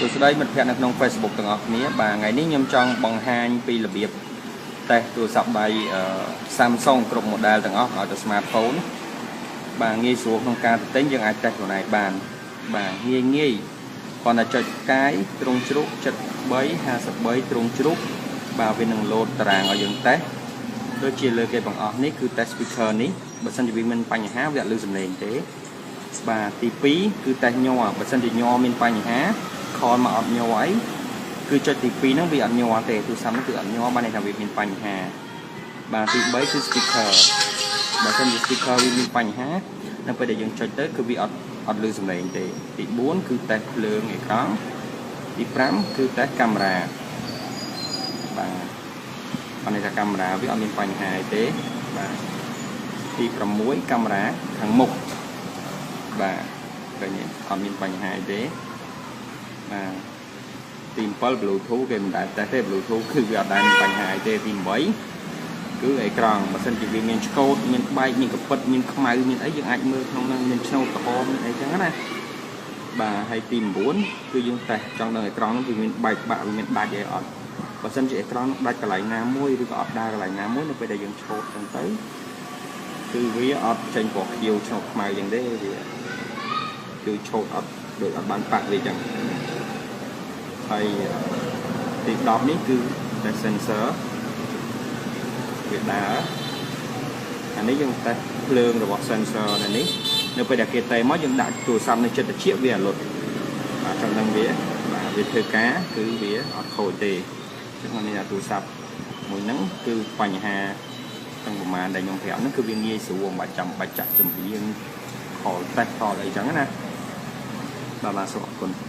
សួស្តីមិត្តភ័ក្តិនៅក្នុង Facebook ទាំងអស់គ្នាបាទថ្ងៃនេះខ្ញុំចង់បង្ហាញពីរបៀបតេស្តទូរស័ព្ទដៃ Samsung គ្រប់ model ទាំងអស់ឲ្យទៅ smartphone បាទងាយស្រួលក្នុងការទិញយើងអាចតេស្តខ្លួនឯងបានបាទងាយងាយគ្រាន់តែចុចផ្កាយទ្រង់ជ្រូក73 53ទ្រង់ជ្រូកបាទវានឹងលោតតារាងឲ្យយើងតេស្តដូចជាលើគេបង្អស់នេះគឺ test speaker នេះបើសិនជាវាមានបញ្ហាវាអត់ឮសំឡេងទេបាទទី2គឺតេស្តញ័របើសិនជាញ័រមានបញ្ហា call មកអត់ញ័រអីគឺចុចទី2ហ្នឹងវាអត់ញ័រទេទូរស័ព្ទហ្នឹងគឺអត់ញ័របានន័យថាវាមានបញ្ហាបាទទី3គឺ speaker បើសិនជា speaker វាមានបញ្ហានៅពេលដែលយើងចុចទៅគឺវាអត់អត់ឮសំឡេងទេទី4គឺតេស្តភ្លើងអេក្រង់ទី5គឺតេស្តកាមេរ៉ាបាទបានន័យថាកាមេរ៉ាវាអត់មានបញ្ហាអីទេបាទទី6កាមេរ៉ាខាងមុខបាទឃើញទេអត់មានបញ្ហាអីទេបាទទី7 Bluetooth គេមិនដែលតេស្តទេ Bluetooth គឺវាអត់ដែលមានបញ្ហាអីទេទី8គឺអេក្រង់បើសិនជាវាមានឆ្កូតមានបែកមានកពិតមានខ្មៅមានអីយើងអាចមើលក្នុងហ្នឹងមានឆ្នូតក្រហមមានអីចឹងណាបាទហើយទី9គឺយើងតេស្តចង់ដឹងអេក្រង់ហ្នឹងវាមានបែកបាក់វាមានដាច់អីអត់បើសិនជាអេក្រង់ដាច់កន្លែងណាមួយឬក៏អត់ដើរកន្លែងណាមួយនៅពេលដែលយើងឆូតចឹងទៅគឺវាអត់ចេញពណ៌ខៀវឆ្នូតខ្មៅចឹងទេវាគឺឆូតអត់ដូចអត់បានប៉ះវាចឹងហើយទី10នេះគឺតែ sensor វាដើរអានេះយើងតេស្តភ្លើងរបស់ sensor នៅនេះនៅពេលដែលគេតេមកយើងដាក់ទូរស័ព្ទនៅចិត្តត្រចៀកវាអលុតបាទចង់ដឹងវាបាទវាធ្វើការគឺវាអត់ខូចទេអញ្ចឹងនេះទូរស័ព្ទមួយហ្នឹងគឺបញ្ហាទាំងប្រមាណដែលខ្ញុំប្រាប់ហ្នឹងគឺវាងាយស្រួលមិនបាច់ចាំបាច់ចាក់ចម្រៀង call តេស្ត call អីចឹងណាបាទបាទសូមអរគុណ។